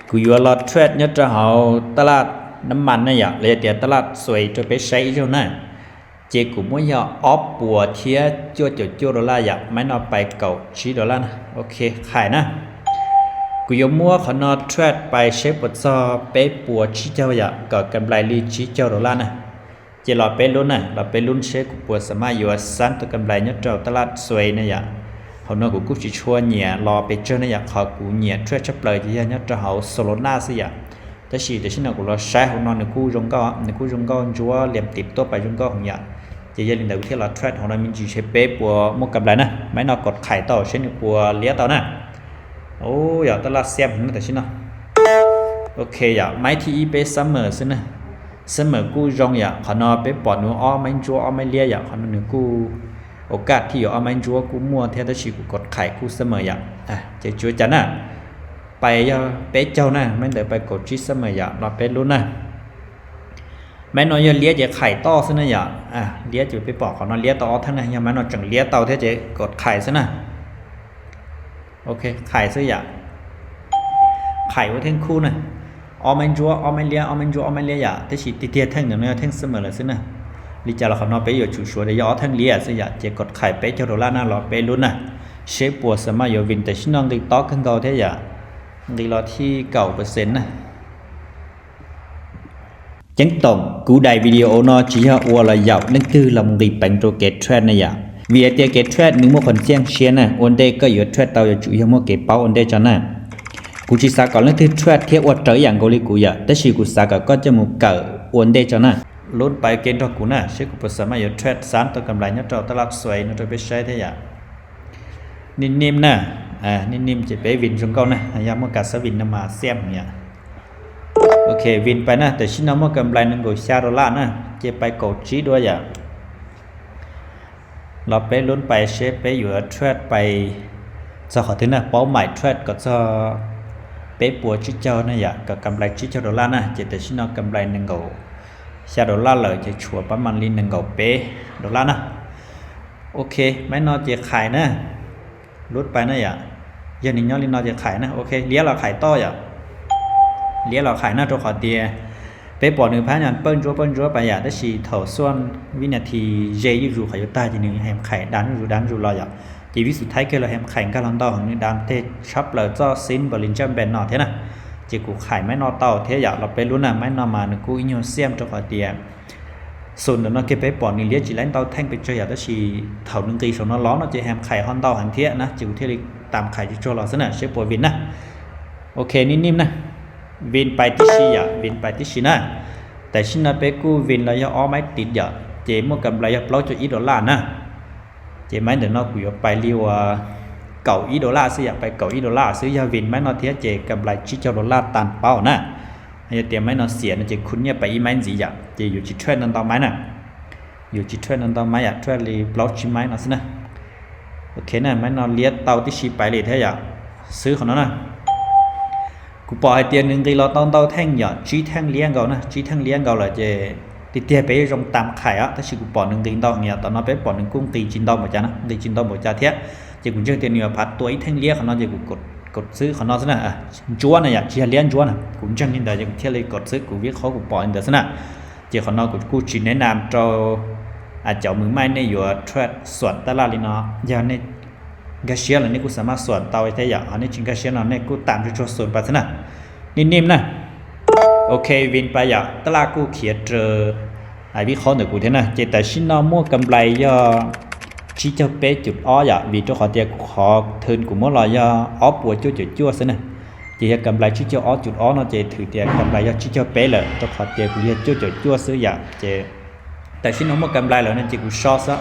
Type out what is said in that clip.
Cú yuav los trade nyob rau hauv ta laj nam man na yom, los yog tias ta laj xoay rau peb saib ib zaug na. Ces kuv muab yog ob puas thiab cuaj caum cuaj dollar yom, maiv no pais kaum tsib dollar na. Ok, khais na. Kuv yuav muab qhov no trade pais seb puas txog peb puas tsib caug yom, kom kam nplais li tsib caug dollar na. Ces los peb lunj na, los peb lunj seb kuv puas xa mas yuav xab tau kam nplais nyob rau ta laj xoay na yom. Hauv no kuv kuj tsis tshua nyiam los pes tsawg na yom, qhov kuv nyiam trade tshaj plaws ces yog nyob rau hauv Solana xwb yom. Tab sis tam sim no kuv los saib hauv no nws kuj zoo nkauj, nws kuj zoo nkauj ntsuab liam tim tuaj pais zoo nkauj heev yom. Ces yog li ntawd kuv thiaj los trade hauv no me ntsis seb peb puas muaj kam nplais na. Maiv no kos khais tau seb nws puas liab tau na. Ov, yog ta laj xiam heev na tam sim no. Ok yom, maiv thib ib peb xa mas xwb na. Xa mas kuj zoo yom, qhov no peb pom nws ob maiv ntsuab ob maiv liab yom, qhov no nws kuj ໂອກາດທີ່ຢູ່ເອົາໄມ້ຈົວກ໌ກູ່ມົວແທ້ ແຕ່ຊິກູກົດໄຂກູ່ສະເໝີຢາກ ເຈັດຈຸດຈັນນະ ໄປ ເປັດເຈົ້ານະ ແມ່ນເດີ ໄປກົດຈີສະເໝີຢາກ ລອເປັດລຸ້ນນະ ແມ່ນນອນເລີຍ ຈະໄຂຕໍ່ຊະນະຢາກ ເລຍຈະໄປປອກເຂົານອນເລຍຕໍ່ອອກທັງນະ ຍາມແມ່ນນອນຈັ່ງເລຍເຕົາແທ້ ຈະກົດໄຂຊະນະ ໂອເຄ ໄຂຊະຢາກ ໄຂວ່າເທິງຄູ່ນະ ອອກໄມ້ຈົວກ໌ ອອກໄມ້ເລຍ ອອກໄມ້ຈົວກ໌ ອອກໄມ້ເລຍຢາກ ແຕ່ຊິຕິດທຽບແທ່ງໜຶ່ງແລ້ວແທ່ງສະເໝີແລ້ວຊະນະ ລິຈາລະເຂົານອນໄປຢູ່ຈູສວນ ດຽວຢາກອອກແທ່ງເລຍຊະຢາກ ຈະກົດໄຂເປັດເຈົ້າໂດລານະ ລອເປັດລຸ້ນນະ ເຊໂປສາມາດຢູ່ວິນ ແຕ່ຊິນອນກິກຕອກເຄິ່ງເກົ່າແທ້ຢາກ ກິກລອທີ່ເກົ້າເປີເຊັນນະ Chính tổng, cú đài video nó chỉ cho ua là dạo nên tư lòng ghi bánh rô kẻ thread này ạ. Vì ai tia kẻ thread nướng mua phần xiang xiên nè, ôn đê có yếu thread tao yếu chủ yếu mua kẻ báo ôn đê cho nè. Cú chỉ xá có nên tư thread thiệt ua trở dạng gô li cú ạ, tất chỉ cú xá có có cho một cỡ ôn đê cho nè. Lún bài kênh cho cú nè, sẽ cú สามารถ yếu thread sán tao cầm lại nhớ trâu tao lắp xoay nó trâu biết sai thế ạ. ນິ້ມໆ ນະ ເອີ ນິ້ມໆ ຈະໄປວິນຊົງເກົ່ານະ ຢາກໝົດກາສະວິນນຳມາແຊມເນຍ ໂອເຄ ວິນໄປນະ ແຕ່ຊິນອກໝົດກຳໄລໜຶ່ງໂດຊາໂດລານະ ຈະໄປເກົາຈີດ້ວຍຢາກ ລອເປລຸ້ນໄປເຊເປຢູ່ເທຣດໄປ ຈະຂໍຖືນະ ເປົ້າໝາຍເທຣດກໍຈະເປປົວຈີເຈົ້ານະຢາກ ກໍກຳໄລຈີເຈົ້າໂດລານະ ຈະແຕ່ຊິນອກກຳໄລໜຶ່ງໂດຊາໂດລາເລີຍ ຈະຊົວປະມານລີໜຶ່ງໂດເປໂດລານະ. ໂອເຄ ໄມ້ນອນເຈຂາຍນະ ຫຼຸດໄປນະຢາ ຢ່າງນີ້ຍ້ອນລີນອນເຈຂາຍນະ ໂອເຄ ເລຍລາວຂາຍຕໍ່ຢາ ເລຍລາວຂາຍນະ ໂຕຂໍເຕຍ ເປປົວໜຶ່ງພະຍານເປີ້ນຈົວເປີ້ນຈົວໄປຢາ ແຕ່ຊິເຖົ້າສ່ວນວິນາທີເຈຢູ່ຢູ່ຂາຍຢູ່ໃຕ້ຈີໜຶ່ງແຮມຂາຍດັນຢູ່ດັນຢູ່ລອຢາ ຈີວິດສຸດທ້າຍເກີດລາວແຮມຂາຍການລອນເຕົາໜຶ່ງດັນເທຊັບລາວເຈາະຊິນບໍລິນຈຳແບນນອກເທນະ ເຈກູຂາຍໄມ້ນອນເຕົາເທຢາ ລາວເປລຸ້ນນະ ໄມ້ນອນມາໜຶ່ງກູອີໂຍຊຽມໂຕຂໍເຕຍ ສ່ວນເດີນອກເກັບໄປປອນນີ້ ລຽກຈີໄລເຕົ້າແທ່ງໄປເຈີຢາກ ແຕ່ຊິເຖົ້າໜຶ່ງກີສອງນອນລອນເນາະ ຈະແຮມໄຂຮອນເຕົ້າຫັນເທຍນະ ຈະເທລິກຕາມໄຂຈະໂຈລອສະນະ ເຊປົວວິນນະ ໂອເຄ ນິ້ມໆ ນະ ວິນໄປຕິຊີຢາ ວິນໄປຕິຊີນະ ແຕ່ຊິນະເປກູວິນລະຍອອໄມ້ຕິດຢາ ເຈໝົດກຳໄລຍອເປົ່າຈະອີໂດລານະ ເຈໄມ້ເດີນອກກູຢອໄປລີວາເກົາອີໂດລາ ຊື້ຢາໄປເກົາອີໂດລາ ຊື້ຢາວິນໄມ້ນອກເທຍ ເຈກຳໄລຈີເຈົ້າໂດລາຕາມເປົ້ານະ ອາດຕຽມໄມ້ນອນເສຍນະ ເຈຄຸນເນຍໄປອີໄມ້ຈີຢາ ເຈຢູ່ຈີເທຣນນອນເຕົາໄມ້ນະ ຢູ່ຈີເທຣນນອນເຕົາໄມ້ຢາ ເທຣນລີບລັອກຈີໄມ້ນອນຊະນະ ໂອເຄນະ ໄມ້ນອນລຽດເຕົາຕິຊີໄປເລີຍແທ້ຢາ ຊື້ເຂົານອນນະ ກູປອກໃຫ້ຕຽນໜຶ່ງກີລອຕອນເຕົາແທ່ງຢາ ຈີແທ່ງລຽງເກົ່ານະ ຈີແທ່ງລຽງເກົ່າລະ ເຈຕິດເຕຍໄປລົງຕາມໄຂ່ອະ ແຕ່ຊິກູປອກໜຶ່ງກີຕອນເນຍ ຕອນນອນໄປປອກໜຶ່ງກຸ້ງກີຈີນຕອນບໍ່ຈານະ ກີຈີນຕອນບໍ່ຈາເທຍ ເຈກູເຈີຕຽນໜຶ່ງພັດຕົວອີແທ່ງລຽງເຂົານອນ ເຈກູກົດ ກົດຊື້ເຂົານອນຊະນະ ອາ ຈົວນະຢາ ເຈລຽນຈົວນະ ກູເຈີນິນເດີ ເຈເທຍເລີຍກົດຊື້ ກູວິເຄາະກູປອກນິນເດີຊະນະ ເຈເຂົານອກ ກູ ກູຊິແນະນຳໂຕ ອາ ເຈົ້າມືໃໝ່ໃນຢູ່ເທຣດສວນຕະຫຼາດລີເນາະ ຢ່າງໃນກາເຊຍລະນີ້ ກູສາມາດສວນເຕົາໄດ້ຢາກ ອັນນີ້ຈິງກາເຊຍເນາະ ໃນກູຕາມຈຸດຊົນປາສະນະ ນິ້ມໆ ນະ ໂອເຄ ວິນໄປຢາກ ຕະຫຼາດກູຂຽດເຈີ ອາ ວິເຄາະເດີກູເທນນະ ເຈຕາຊິນອກໝົດກຳໄລຍອຈີເຈົ້າເປຈຸດອອກຢາກ ວິໂຕຂໍເຕຍ ກູຂໍເທີນກູໝົດລອຍຢອອປົວຈົວຈົວຊະນະ ເຈຢາກກຳໄລຈີເຈົ້າອອກຈຸດອອກເນາະ ເຈຖືເຕຍກຳໄລຍອຈີເຈົ້າເປເລີຍ ໂຕຂໍເຕຍກູຢາກຈົວຈົວຊື້ຢາກ ເຈ ແຕ່ຊິນອກໝົດກຳໄລແລ້ວນະ ເຈກູຊອດຊະ